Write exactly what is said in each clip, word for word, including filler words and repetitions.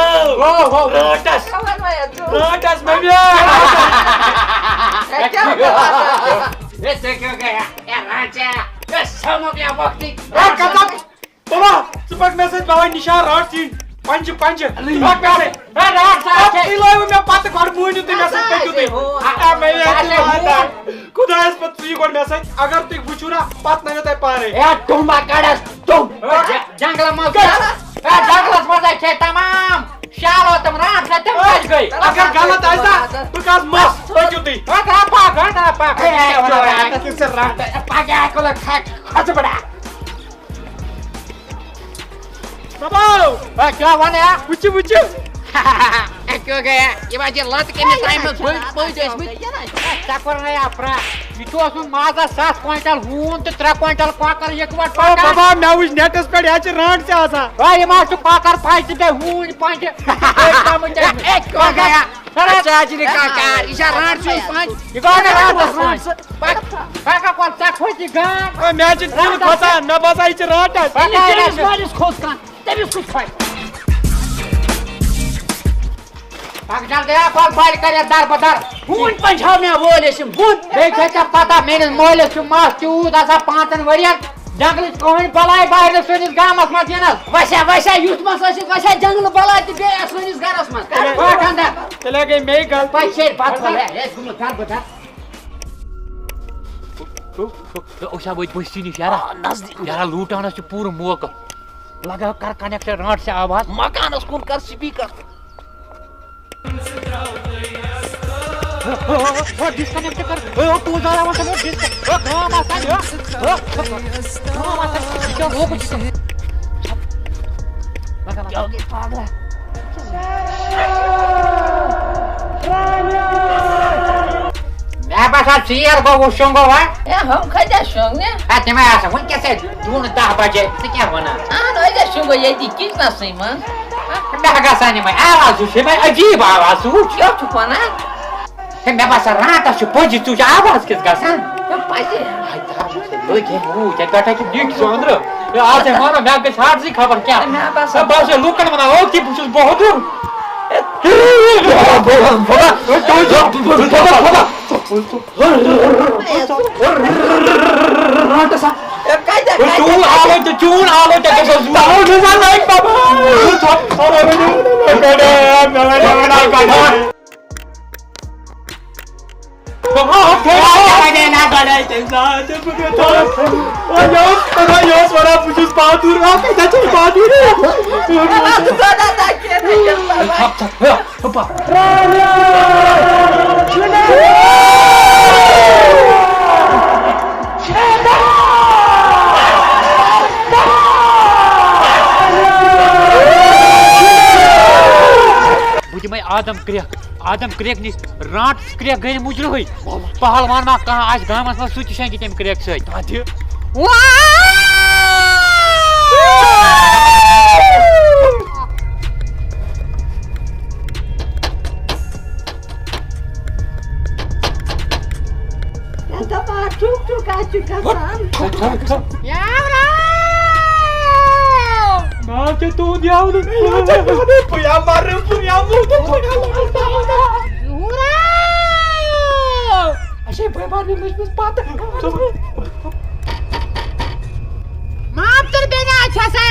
ہو، ہو۔ رانٹس۔ رانٹس مٔمیا۔ اے، ژےٚ کیٛاہ گوٚو؟ اے، ژےٚ کیٛاہ گٔیا؟ اے، رانٹیا۔ اے، سمو مےٚ وقتی۔ اے، قسم۔ بابا، ژٕ پَکھ مےٚ سۭتۍ، بابا، نِشان رانٹ ژیٖنۍ۔ پنجہِ، پنجہِ۔ پَکھ مےٚ سۭتۍ۔ اے، رانٹ سا، پَتہٕ اے۔ مِلٲیِو مےٚ پَتہٕ، گۄڈٕ مٲنِو تُہۍ مےٚ سۭتۍ، پٔکِو تُہۍ۔ ہو۔ اے، مےٚ یاد اے، چھُ۔ ہو۔ خۄدایَس پَتہٕ ژٕ یہِ گۄڈٕ مےٚ سۭتۍ، اگر تُہۍ وٕچھِو نا، پَتہٕ نَنیو تۄہہِ پانَے۔ اے، ٹُمبا کَڑَس، ٹُم۔ اے، جنٛگلَس منٛز۔ اے، جنٛگلَس منٛز ہے چھے تمام۔ شالو تِم رانٛٹھ سا تِم کَتہِ گٔے؟ اگر غلط آسہِ نا، بہٕ کَس مَس، پٔکِو تُہۍ۔ اے، گا پَکھ، اے، گا پَکھ۔ A, A, A, A, A, A, A, A, A, پَکھ، اے، کُلہٕ کھَچ، کھۄژٕ بڑا۔ دَباو۔ اے، کیٛاہ وَنہٕ یا؟ وٕچھِو، وٕچھِو۔ اے، کیٛاہ گٔیا؟ یہِ ما چھِ لَتہٕ کٔمِس ترٛایمٕژ؟ پٔزۍ، پٔزۍ ٲسۍ مٕتۍ۔ ژےٚ کوٚر نَے افرا۔ یہِ چھُ اوسمُت مازَس سَتھ کوینٹل ہوٗن تہٕ ترٛےٚ کوینٹل کۄکَر یِکوَٹہٕ او پَکان۔ بابا، مےٚ وٕچھ نیٹَس پٮ۪ٹھ، یہِ حظ چھِ رانٛٹسہِ آسان۔ ہے، یہِ ما چھُ کۄکَر پنٛجہِ تہٕ بیٚیہِ ہوٗنۍ پنٛجہِ؟ ہے، کیٛاہ گٔیا؟ اچھا، جی نے کہا کیا؟ یہ شاہ رانٹ سے پانچ۔ یہ کون ہے رانٹ سے پانچ؟ پکا کون ژےٚ کھوٚت یہِ گان؟ اے، مےٚ چھِ تیٖل کھۄژان، مےٚ باسان، یہِ چھِ رانٹس۔ پکا یہِ چٲنِس مٲلِس کھوٚت کانٛہہ، تٔمِس کُس کھۄتہِ؟ پکھ جلدی آ، کۄل بالہِ کر یتھ در بدر۔ ہوٗنۍ پنٛجہِ ہاو مےٚ وٲلۍ ٲسِم بُتھ۔ بیٚیہِ چھےٚ ژےٚ پتہ، میٲنِس مٲلِس چھُ مَس تیوٗت آسان پانٛژن ؤرین۔ جنگلٕچ کٕہٕنۍ بلاے بارِ نہٕ سٲنِس گامس منٛز یِنس۔ وسیا، وسیا، یُتھ مس ٲسِتھ، وسیا جنگلہٕ بلاے تہِ بیٚیہِ آسہِ سٲنِس گرس منٛز۔ کر پاٹھن دہ۔ تیٚلہِ گٔے مے غلطی۔ پتہٕ چھے پتہٕ وَلہٕ، ہے، ہے، گوٚمُت گرٕ بہٕ گرٕ۔ أسۍ ہا وٲتۍ بستی نِش، یارا۔ آ، نزدیٖک۔ یارا، لوٗٹانس چھُ پوٗرٕ موقعہٕ۔ لگاو کر کنیکٹ رانٹ سے آواز۔ مکانس کُن کر سپیکر۔ ڈسکنیکٹ کر۔ او، تو زیادہ وقت ڈسکنیکٹ۔ او، گام آسان، او، او، گام آسان۔ کیا لوگ چھ؟ کیا ہو گئی پاگل؟ مےٚ باسان، ژیر گوٚو، وُشُن گوٚو، ہا؟ ہے، ہُم کھٔتۍ اَسہِ شۄنٛگنہِ۔ ہے، تِمے آسان، وُنہِ کیٛاہ چھِ دُہنہٕ دَہ بجے، ژٕ کیٛاہ وَنان؟ اَہَن، أسۍ ٲسۍ شۄنٛگو ییٚتی کِچنَسٕے منٛز۔ مےٚ گژھان یِمے آواز وُچھ، یِمے عجیٖب آواز، ژٕ وُچھ۔ کیٛاہ چھُکھ وَنان؟ ہے، مےٚ باسان، راتَس چھُ پٔزی، ژٕ وُچھ آواز کِژھ گژھان۔ ہے، پَزِ۔ ہے، تھاو ژٕ، لٔگۍ ہے موٗدۍ، ہے، پٮ۪ٹھٕ چھِ نِکۍ سۄنٛدرٕ۔ ہے، آز ہے وَنو، مےٚ گژھِ ہاٹسٕے خبر کیٛاہ۔ ہے، مےٚ باسان۔ ہے، بہٕ حظ چھُس لُکَن وَنان، او، کہِ بہٕ چھُس بہادُر۔ رانٛٹَس ہا۔ ہے، کَتہِ، کَتہِ، چون کَتہِ؟ آلو تہِ، چون آلو تہِ گژھِ آسُن۔ تَوَے چھُس بہٕ لایِک بَبا۔ بَبا، بَبا، بَبا۔ بَبا، بَبا، نہ گۄڈَے تَمہِ ساتہٕ۔ بہٕ گٔیَس تھوڑا، بَبا، یہِ اوس وَنان، بہٕ چھُس بہادُر۔ آ، کَتہِ چھُس بہادُر؟ بَبا۔ بہٕ دِمے آدم کرٛیکھ، آدم کرٛیکھ نِش رانٛٹس کرٛیکھ گرِ مُجرٕہٕے۔ پہلوان ما کانٛہہ آسہِ گامس منٛز، سُہ تہِ شنگہِ تمہِ کرٛیکھ سۭتۍ۔ دپان ٹھُک ٹھُک کتھ چھُ گژھان؟ یاورا! ناو کیٛاہ تُہُنٛد یاورٕ؟ بہٕ یا مرٕ، بہٕ یا مرٕ، بہٕ یا مرٕ۔ یورا! اچھا، بہٕ بار مےٚ لٔج مٕژ پتہٕ۔ ماپتٕر بیٚنہِ اَتہِ چھَسا؟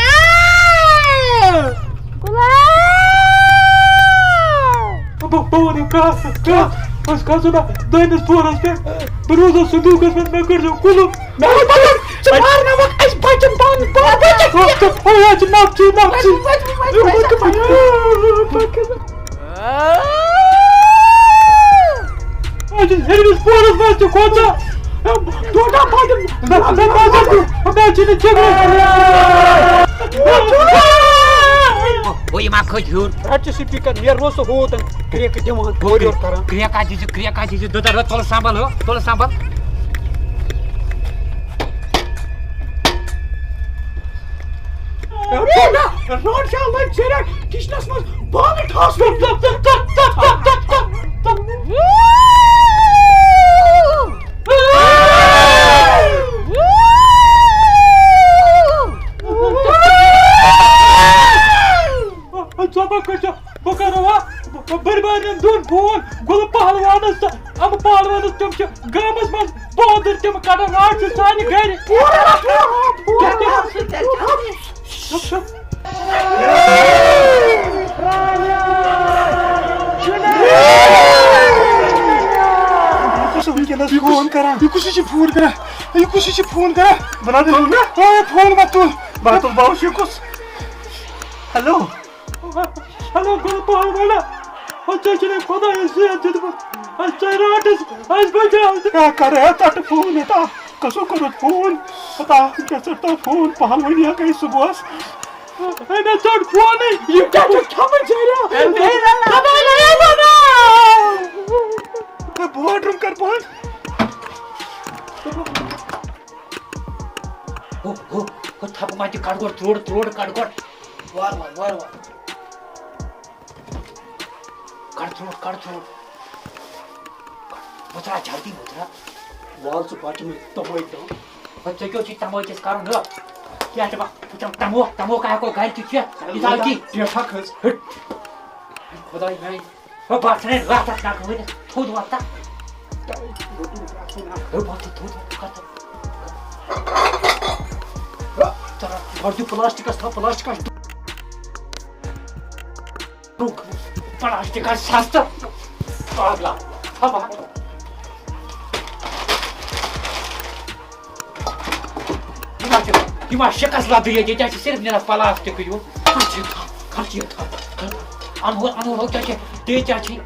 بہٕ، بہٕ وَنہٕ کَتھ، کَتھ۔ أسۍ کھسو نا دٔیمِس پوہرَس پٮ۪ٹھ۔ بہٕ روزو صندوٗقَس منٛز، مےٚ کٔرۍزیو قُلُف۔ مےٚ وَنہٕ پَتہٕ، ژٕ مارناوَکھ اَسہِ بَچَن پانہٕ، پانہٕ بَچَن۔ ہے، ہے، چھِ نَفژٕے، نَفژٕے۔ أسۍ چھِ ہیٚرمِس پوہرَس منٛز تہِ کھوژان۔ ٹوٹا پھٹن۔ مےٚ، مےٚ باسان، مےٚ چھِنہٕ چِگرَس۔ ہو، یہِ ما کھٔتۍ ہیوٚر؟ رَٹہِ سُہ سپیکر، نیرٕ سُہ ہوتن کرٛیکہٕ دِوان، ہورٕ یورٕ کران۔ کرٛیکا دیٖزِ، کرٛیکا دیٖزِ، دُدر، ہو، تُلہٕ سنبھل، ہو، تُلہٕ سنبھل۔ روڈ، روڈ چھا لٔج ژےٚ کِچنس منٛز بانہٕ ٹھاس۔ ژۄپا کٔرۍ زیو، بہٕ کرو ہا بٔڑۍ بارنٮ۪ن دۄن فون، گُلہٕ پہلوانس تہٕ اَمہٕ پہلوانس، تِم چھِ گامس منٛز بہادُر، تِم کڑن راڈ چھِ سانہِ گرِ۔ یہِ کُس چھُ وٕنکیٚنس فون کران؟ یہِ کُس چھُ فون کران؟ یہِ کُس چھُ فون کران؟ بہٕ نہ تُلہٕ نہٕ۔ ہے، فون مہ تُل۔ بہٕ ہا تُلہٕ، بہٕ وٕچھٕ یہِ کُس۔ ہیلو۔ ہیلو، گوٚو پاے وَنہ۔ او، ژےٚ چھُنَے خۄدایَن صحت دیُتمُت۔ اَسہِ ژےٚ رانٛٹَس، اَسہِ بَچاو۔ کیٛاہ کَرٕ ہے ژَٹہٕ فون ہیٚتا؟ کَسو کوٚرُتھ فون؟ ہتا، کیٛاہ ژَٹہٕ فون؟ پَہَن وَنہِ ہا گٔے صُبحَس۔ ہے، مےٚ ژوٚٹ فونٕے۔ یہِ کیٛاہ چھُ کھٮ۪مٕژ ژےٚ؟ ہے، مےٚ ہے، خۄداے، ہے، بناو۔ ہے، بہٕ وَٹرُم کَر بنٛد۔ ہُہ، ہُہ، ہُہ، تھپہٕ ما دِ، کَڑ گۄڈٕ ترٛوڈٕ، ترٛوڈٕ کَڑ گۄڈٕ۔ وارٕ وارٕ، وارٕ وارٕ۔ کَڑ ترٛوڈٕ، کَڑ ترٛوڈٕ۔ وۄتھرا جلدی، وۄتھرا۔ وال ژٕ بچہٕ مےٚ تَمٲے دم۔ وۄنۍ ژےٚ کیٛاہ چھُے تَمٲے کِس کَرُن، ہہ؟ کیٛاہ چھِ وۄنۍ، وٕچھو تَموکھ، تَموکھ ہٮ۪کو گَرِ تہِ کھٮ۪تھ۔ یہِ تھاو تی۔ ٹیٹھا کھٔژ۔ ہٹ۔ خۄداے میٛانہِ۔ ہو، بہٕ آسہٕ راتَس نَکھٕ وٲلِتھ۔ تھوٚد وۄتھ تہٕ۔ ہے، وۄتھ تہٕ تھوٚد وۄتھ، کَتھ۔ تَلہ، گۄڈٕ دِ پلاسٹِکَس، تھاو پلاسٹِکَس۔ درٛوگ۔ پلاسٹِکَس سَستہٕ۔ پاگلا۔ تھاو بہٕ۔ یہِ ما چھُ، یہِ ما شِکَس لَدٕے یوت، ییٚتہِ حظ چھِ صرف نیران پلاسٹِکٕے یوت۔ خرچہِ تھاو، خرچہِ تھاو، خرچہِ۔ اَنہٕ ہو، اَنہٕ ہو، کیٛاہ چھِ، بیٚیہِ کیٛاہ چھِ؟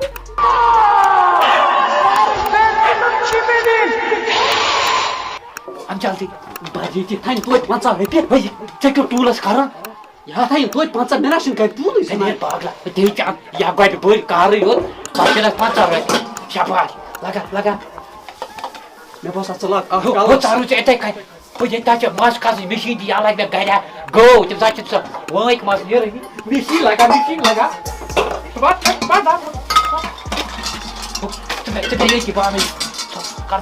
اَن جلدی، بَر ییٚتہِ، تھاین توتہِ پنٛژاہ رۄپیہِ۔ ہے، ژےٚ کیٛاہ ٹوٗلَس کَران؟ یہِ ہا تھاین توتہِ پنٛژاہ، مےٚ نہ چھُنہٕ کَتہِ ٹوٗلٕے ہے، سَنان۔ ہے، پاگلا، ہے، دے چا، یا گۄڈٕ بٔرۍ کارٕے یوت، پَتہٕ دِنَس پنٛژاہ رۄپیہِ۔ شاباش، لگا، لگا۔ مےٚ باسان، ژٕ لاگ اَکھ ہُہ، کَلَس۔ ہُہ، ژٕ رُچ یِتھَے کَنۍ۔ بہٕ ییٚتہِ تہِ چھِ مَس کَسٕنۍ مِشیٖن تہِ یَلَے مےٚ گَرِ ہا گٲو، تٔمِس ہا چھِ سۄ وٲنٛکۍ مَس نیرٲنی۔ Machine لَگا، machine لَگا۔ ژٕ وَن، ژٕ وَن، ژٕ وَن۔ ژٕ مےٚ، ژٕ مےٚ ییٚتہِ پانَے کَر۔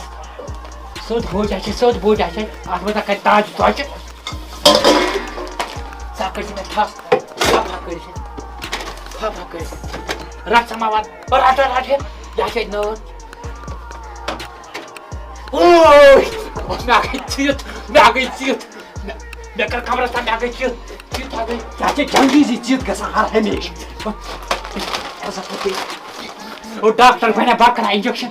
سیوٚد بوجا چھِ، سیوٚد بوجا چھِ۔ اَتھ منٛز ہا کَرِ تاج ژۄچہِ۔ ژٕ ہا کٔرۍ زِ مےٚ تھَپھ، تھَپھ ہا کٔرۍ زِ۔ تھَپھ ہا کٔرۍ زِ۔ رَٹھ ژٕ ما وَن، رَٹھ، رَٹھ، رَٹھ۔ یہِ ہا چھِ اَتہِ نٲر۔ اوے! مےٚ گٔے ژِتھ، مےٚ گٔے ژِتھ۔ مےٚ، مےٚ کٔر کمرس تام، مےٚ گٔے ژِتھ۔ ژِتھ ہا گٔے۔ ژےٚ چھےٚ جلدی زِ ژِتھ گژھان ہر ہمیشہٕ۔ او ڈاکٹر بنیا بکرا انجیکشن۔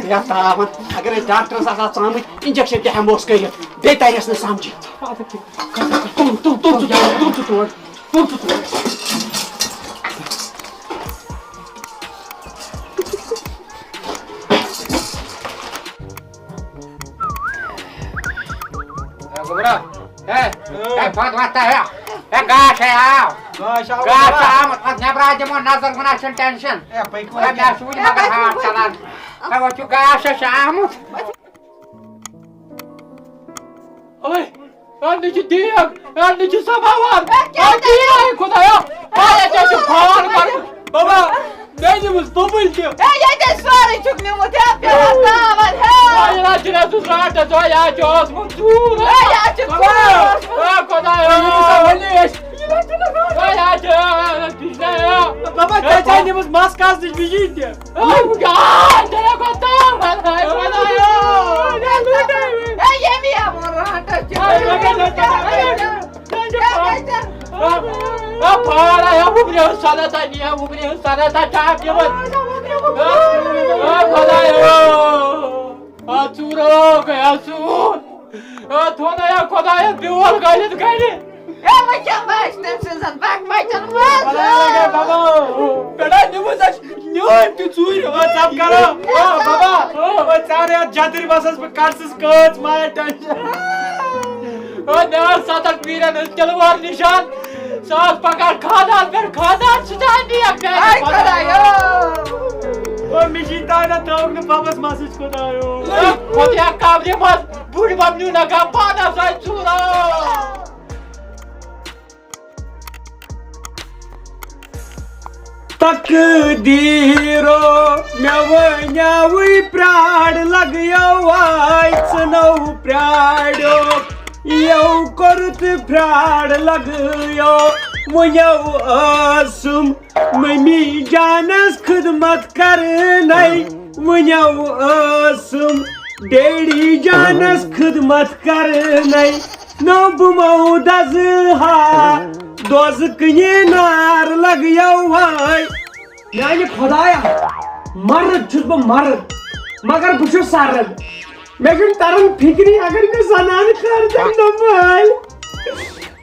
یا تاون، اگر أسۍ ڈاکٹرس آسہٕ ہا ژامٕتۍ، انجیکشن تہِ ہٮ۪موس کٔرِتھ۔ بیٚیہِ ترٮ۪س نہٕ سمجھی۔ تُل، تُل، تُل ژٕ تور، تُل ژٕ تور۔ تُل ژٕ تور۔ اے گوٚبرا، اے، اے، بد وۄتھتا ہے۔ اے، گاش ہے، آو۔ گاش آو۔ گاش چھُ آمُت، اَتھ نٮ۪برا دِمو نظر، وۄنۍ چھُنہٕ ٹینشن۔ اے، پٔکِو اے، وۄنۍ۔ مےٚ چھُ وٕنہِ مگر ہاٹھ ژلان۔ اے، وۄنۍ چھُ گاش، اَسہِ چھُ آمُت۔ اے، اَننہِ چھِ دیگ، اَننہِ چھِ سماوار۔ اے، کیٛاہ اے، دیگ، خۄدایا۔ اے، اَتہِ حظ چھُ فال کرُن۔ بابا، مےٚ نِمُس توٚمُل تہِ۔ اے، ییٚتہِ سورُے چھُکھ نیوٗمُت، ہے، پیوٚو تاوَن، ہے۔ اے، یہِ حظ چھُ راتَس، اے، یہِ حظ چھُ اوسمُت ژوٗر۔ اے، یہِ حظ چھُ ژوٗر اوسمُت۔ اے، خۄدایا۔ یہِ چھُ آسان وۄنۍ أسۍ۔ اے، یہِ حظ چھُ، اے، بابا، ژےٚ چھےٚ نِمٕژ مَس کاسنٕچ مِشیٖن تہِ۔ اے، وۄنۍ کیٛاہ باسہِ تٔمۍ سٕنٛزن بکوٹن منٛز؟ پٮ۪ٹھٕ نیوٗمٕژ اَسہِ نیوٗر تہِ ژوٗرِ۔ او ژم کرو۔ او بابا۔ او ژارے اَتھ جتٕرۍ بسس بہٕ کڑسٕس کٲژ مایا ٹنشن۔ او مےٚ ٲس ستن پیٖرن ہٕنٛز تِلوار نِشان۔ سُہ اوس پکان خانٛدان پٮ۪ٹھ خانٛدان، سُہ تہِ آے نیک میانہِ آے پتہٕ۔ خدایو۔ او مِشیٖن تانۍ نہ تھٲوٕکھ نہٕ ببس مسٕج خدایو۔ او خۄدایا قبرِ منٛز بُڈۍ بب نیوٗ نہ گا پانس آے ژوٗرا۔ تقدیٖرو مےٚ ؤنیاوٕے پرٛاڑ لگیو آے ژٕ نو پرٛاڑیو یو کوٚر تہٕ پرٛاڑ لگیو وُنیو ٲسٕم ممی جانس خدمت کرنے وُنیو ٲسٕم ڈیڈی جانس خدمت کرنے نو بہٕ مو دزٕ ہا دوزٕ کنہِ نار لگیو ہاے۔ میانہِ خدایا، مرد چھُس بہٕ مرد، مگر بہٕ چھُس سرد۔ مےٚ چھُنہٕ تران فکری اگر مےٚ زنانہٕ خٲطرٕ نہ مٲلۍ۔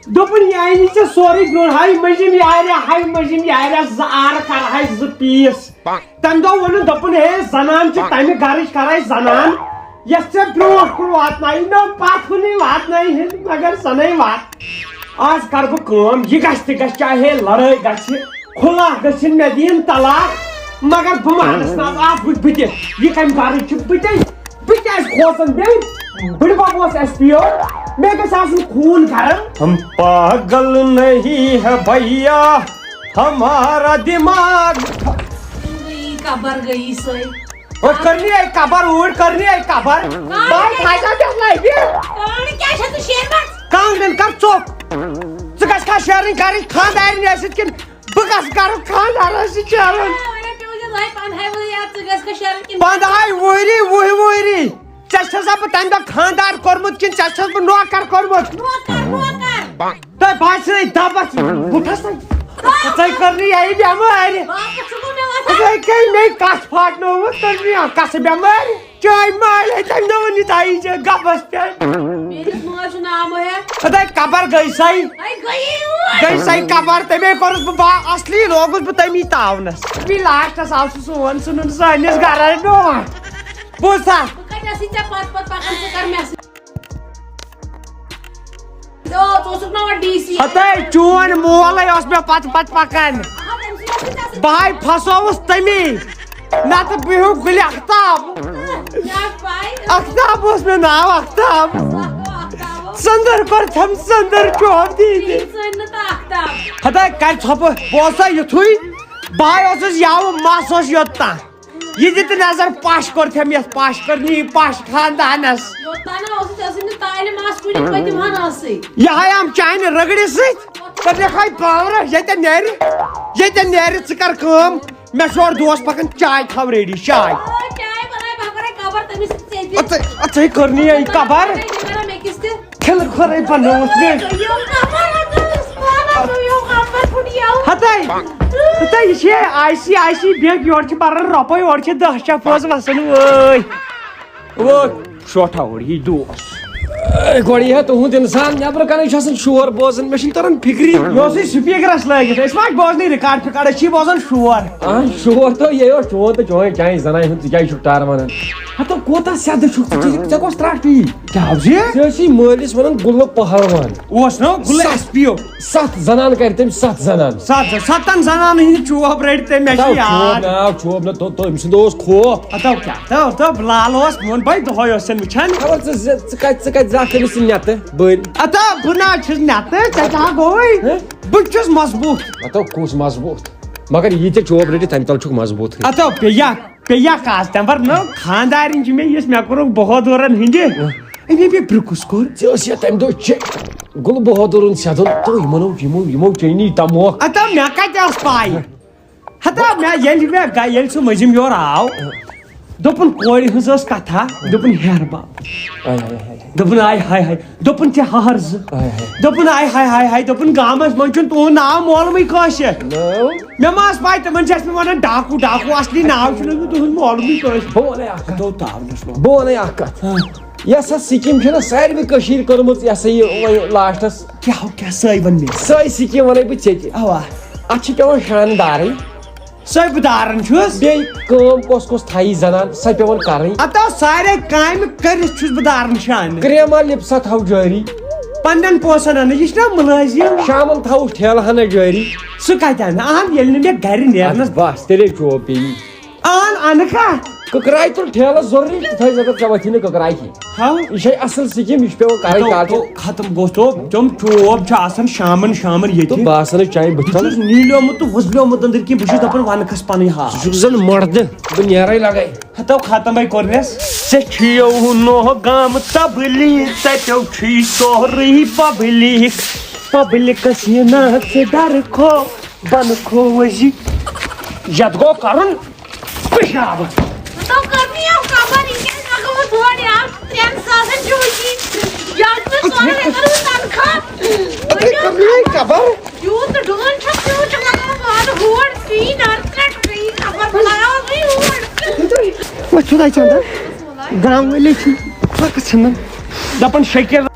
دوٚپُن یہِ اَنہِ ژےٚ سورُے برٛونٛہہ، ہاے مٔنٛزِم یاریا، ہاے مٔنٛزِم یاریا، زٕ آرٕ کرہاے زٕ پیٖس۔ تَمہِ دۄہ ووٚنُن، دوٚپُن، ہے، زنان چھِ تَمہِ گرٕچ کرے زنان، یۄس ژےٚ برٛونٛٹھ کُن واتنایہِ، نہ پتھ کُنُے واتنایہِ ہن، مگر سۄ نے وات۔ آز کر بہٕ کٲم، یہِ گژھِ تہِ گژھِ، چاہے لڑٲے گژھِ، خلا گٔژھِن مےٚ دِیِن طلاق، مگر بہٕ مانس نہٕ آز، آز وٕچھ بہٕ تہِ، یہِ کمہِ گرٕچ چھِ، بہٕ تہِ، بہٕ کیازِ کھوژن بیٚیہِ؟ بٕڈبب اوس ایس پی او، مےٚ گژھِ آسُن خوٗن گرم۔ ہم پاگل نہیں ہے بھیا، ہمارا دماغ۔ گٔیی قبر گٔیی سۄے۔ أسۍ کٔرنی آیہِ قبر اوٗرۍ، کٔرنی آیہِ قبر۔ بہٕ آیہِ فیصل پٮ۪ٹھ لَبہِ۔ کانٛگٕر کیٛاہ چھےٚ ژٕ شیرمٕژ؟ کانٛگٕرٮ۪ن کر ژوٚک۔ ژٕ گژھکھا شیرٕنۍ گرٕچ خانٛدارِنۍ ٲسِتھ کِنہٕ بہٕ گژھٕ گرُک خانٛدار ٲسِتھ شیرُن؟ آ، وۄنۍ پیوٚو یہِ دۄہے پنٛدہاے ؤری یاد، ژٕ گژھکھا شیرٕنۍ کِنہٕ پنٛدہاے ؤری، وُہہِ ؤری؟ ژےٚ چھَسا بہٕ تَمہِ دۄہ خانٛدار کوٚرمُت کِنہٕ ژےٚ چھَس بہٕ نوکر کوٚرمُت؟ نوکر، نوکر۔ تۄہہِ باسہِ نَے دَبَس بُتھَس تَل؟ ژےٚ کٔرنٕے یہِ بٮ۪مٲرۍ۔ واپس چھُکھ مےٚ وَسان۔ ژےٚ کٔرۍ مےٚ کَتھ پھاٹنٲومٕژ، کٔرنٕے اَکھ کَسہٕ بٮ۪مٲرۍ۔ چٲنۍ مالے تَمہِ دۄہ وٕنہِ تھایی ژےٚ گَبَس پٮ۪ٹھ۔ میٲنِس مٲلۍ سُنٛد ناو مہ ہےٚ۔ خۄداے قبر گٔے سَے۔ ہے گٔیی اوٗرۍ۔ گٔے سَے قبر، تَمے کوٚرُس بہٕ با-، اَصلی لوگُس بہٕ تَمی تاونَس۔ بیٚیہِ لاسٹَس آو سُہ سون ژھٕنُن سٲنِس گَرَس برونٛٹھ۔ بوٗزتھا؟ بہٕ کَتہِ ٲسٕے ژےٚ پَتہٕ پَتہٕ پَکان، ژٕ کَر مےٚ سۭتۍ۔ او، ژٕ اوسُکھ نا وۄنۍ ڈی سی۔ ہتے چون مولے اوس مےٚ پتہٕ پتہٕ پکان۔ اہا، تٔمۍ سٕے اوس نہٕ ژےٚ سۭتۍ۔ بہٕ ہاے پھسووُس تٔمی۔ نتہٕ بہٕ ہیوٗ گُلہِ اختاب۔ مےٚ آسہٕ پَے۔ اختاب اوس مےٚ ناو، اختاب۔ آختاب۔ ژٔنٛدٕر کٔرتھم ژٔنٛدٕر چوب دیٖدِ۔ ژٔنٛدٕر نہٕ تہٕ آختاب۔ ہتے کرِ ژھۄپہٕ، بہٕ اوسا یُتھُے؟ بہٕ ہاے اوسُس یاوٕ، مس اوس یوٚت تام۔ یہِ دِ تہٕ نظر، پش کوٚر تھم یتھ، پش کٔر نہٕ یہِ پش خاندانس۔ یوٚتام نہٕ اوسُس، ژےٚ ٲسٕے نہٕ تعلیٖم آس کُنہِ پٔتِم ہن ٲسٕے۔ یہِ ہاے آم چانہِ رگڑِ سۭتۍ، ژٕ لیکھے پاورس، ییٚتٮ۪ن نیرِ، ییٚتٮ۪ن نیرِ، ژٕ کر کٲم، مےٚ چھُ اورٕ دوس پکان، چاے تھاو ریڈی، چاے۔ آ، چاے بناے، بہٕ کرے قبر تٔمِس سۭتۍ ژیٚتہِ۔ اَژے، اَژے کٔر نہٕ یہِ قبر۔ بہٕ کرے أمِس تہِ۔ کھِلہٕ کھۄرے بنٲوٕتھ مےٚ۔ ہتے، ہتے، یہِ چھِ I C I C bank, یورٕ چھِ بران رۄپے، اورٕ چھِ دَہ شیٚتھ پونٛسہٕ وَسان وٲے۔ وٲے، شوٹھا اورٕ یہِ دوس۔ اے، گۄڈٕ یی ہا تُہُنٛد اِنسان، نٮ۪برٕ کَنَے چھُ آسان شور بوزان، مےٚ چھُنہٕ تَران فِکری۔ یہِ اوسُے سپیٖکرَس لٲگِتھ، أسۍ ما چھِ بوزنٕے رِکارڈ فِکارڈ، أسۍ چھِ بوزان شور۔ آ، شور تہٕ یہِ اوس چون تہٕ چون، چانہِ زَنانہِ ہُنٛد، ژٕ کیٛازِ چھُکھ ٹارٕ وَنان؟ ہتو کوتاہ سیٚدٕ چھُکھ ژٕ، ژےٚ، ژےٚ کۄس ترٛٹھ پیٚیی؟ کیٛاہ حظ یہِ؟ ژےٚ ٲسی مٲلِس ونان گُلہٕ پہلوان۔ اوس نا گُلہٕ ستھ، ایس پی او؟ ستھ زنان کرِ تٔمۍ، ستھ زنان۔ ستھ، ستن زنانن ہٕنٛدۍ چوب رٔٹۍ تٔمۍ، مےٚ چھُ ہتو چوب یاد۔ ناو چوب نہ، تو، تو، أمۍ سُند اوس خوف۔ ہتو کیٛاہ، تو، تو بلال اوس، میون بھائی دۄہے اوس سن وٕچھان۔ خبر ژٕ، ژٕ، ژٕ کتہِ، ژٕ کتہِ زاکھ أمِس سٕنٛدۍ نٮ۪تہٕ بٔلۍ؟ ہتو بہٕ نہ چھُس نٮ۪تہٕ، ژےٚ کیٛاہ گوٚوُے؟ ہہ؟ بہٕ چھُس مضبوٗط۔ ہتو کُس مضبوٗط؟ مگر یہِ تہِ چوب رٔٹِتھ تمہِ تل چھُکھ مضبوٗط۔ ہتو پیٚیہِ۔ پیٚیہِ اکھ آز تمبر نٔو خانٛدارِنۍ چھِ مےٚ، یُس مےٚ کوٚرُکھ بہادُرن ہٕنٛدِ۔ أمۍ مےٚ برٛکُس کوٚر۔ ژےٚ ٲس یا تمہِ دۄہ چے-، گُلہٕ بہادُرُن سیٚدُن تہٕ یِمن اوس، یِمو، یِمو چیٚنی تموکھ۔ ہتا مےٚ کتہِ ٲس پاے؟ ہتا مےٚ ییٚلہِ مےٚ گا-، ییٚلہِ سُہ مٔنٛزِم یورٕ آو، دوٚپُن کورِ ہٕنٛز ٲس کتھا، دوٚپُن ہیہر بب۔ آے، آے، آے۔ دوٚپُن آے ہاے ہاے۔ دوٚپُن ژےٚ ہہر زٕ۔ ہاے ہاے۔ دوٚپُن آے ہاے ہاے ہاے۔ دوٚپُن گامس منٛز چھُنہٕ تُہُنٛد ناو مولمٕے کٲنٛسہِ۔ نو۔ مےٚ ما ٲس پاے تِمن چھِ ٲسمٕتۍ ونان ڈاکو، ڈاکو، اصلی ناو چھُنہٕ اوسمُت تُہُنٛد مولمٕے کٲنٛسہِ۔ بہٕ وَنَے اَکھ کَتھ۔ گوٚو تاونس منٛز۔ بہٕ وَنَے اَکھ کَتھ۔ ہاں۔ یۄس سۄ سِکیٖم چھےٚ نا ساروٕے کٔشیٖرِ کٔرمٕژ، یہِ ہسا یہِ وۄنۍ لاسٹس۔ کیٛاہ، کیٛاہ سۄے وَن مےٚ؟ سۄے سِکیٖم وَنَے بہٕ ژےٚ تہِ۔ اَوا۔ اَتھ چھِ پٮ۪وان شانہٕ دارٕنۍ۔ سۄے بہٕ دارن چھُس۔ بیٚیہِ کٲم کۄس کۄس تھایہِ زنان، سۄ پٮ۪وان کرٕنۍ۔ اتھ آو سارے کامہِ کٔرِتھ چھُس بہٕ دارن شانہٕ۔ کرٛیما لِپسا تھاو جٲری۔ پننٮ۪ن پونٛسن انہٕ، یہِ چھُنہ مُلٲزِم۔ شامن تھاوُس ٹھیلہٕ ہنا جٲری۔ سُہ کتہِ انہٕ؟ اہن، ییٚلہِ نہٕ مےٚ گرِ نیرنس۔ اتھ بس، تیٚلے چوب پیٚیہِ۔ اہن، انہٕ کتھ؟ کٕکراے تُل ٹھیلس ضروٗری، تہٕ تھٲے زِ ژےٚ وتھی نہٕ کٕکراے کھیٚنۍ۔ ہاو۔ یہِ چھے اصل سکیٖم، یہِ چھُ پٮ۪وان کرٕنۍ ختم، کالچن۔ ختم گوٚو، تو تِم چوب چھِ آسان شامن، شامن ییٚتہِ۔ تہٕ باسان چانہِ بٕتھِ بہٕ تل۔ چھُس نیٖلیومُت تہٕ وۄزلیومُت أنٛدٕرۍ کِنۍ، بہٕ چھُس دپان ونہٕ کھس پنٕنۍ حال۔ ژٕ چھُکھ زن مردٕ، بہٕ نیرے لگے۔ ہتو ختم ہے کوٚر مےٚ۔ ژےٚ کھیو نوہ گام تبلیغ، تتیو چھی سورُے پبلک۔ پبلکس یہِ نہ ژٕ ڈر کھو، بن کھو وزی۔ یتھ گوٚو کرُن۔ پیشاب۔ تو کمی آو کمر، یہ کیا لگا وہ تھوڑی آو ترین ساسن جو جی۔ یا تو سوال ہے کرو تنخواہ۔ اتے کمی آئی کمر۔ یوت ڈون چھا پیو چھ لگا وان ہوڑ پی نار ترٹ پی کمر بلایا ہوئی ہوڑ۔ وہ چھو دائی چاندہ۔ گام والے چھ فرق چھنن۔ دپن شکر۔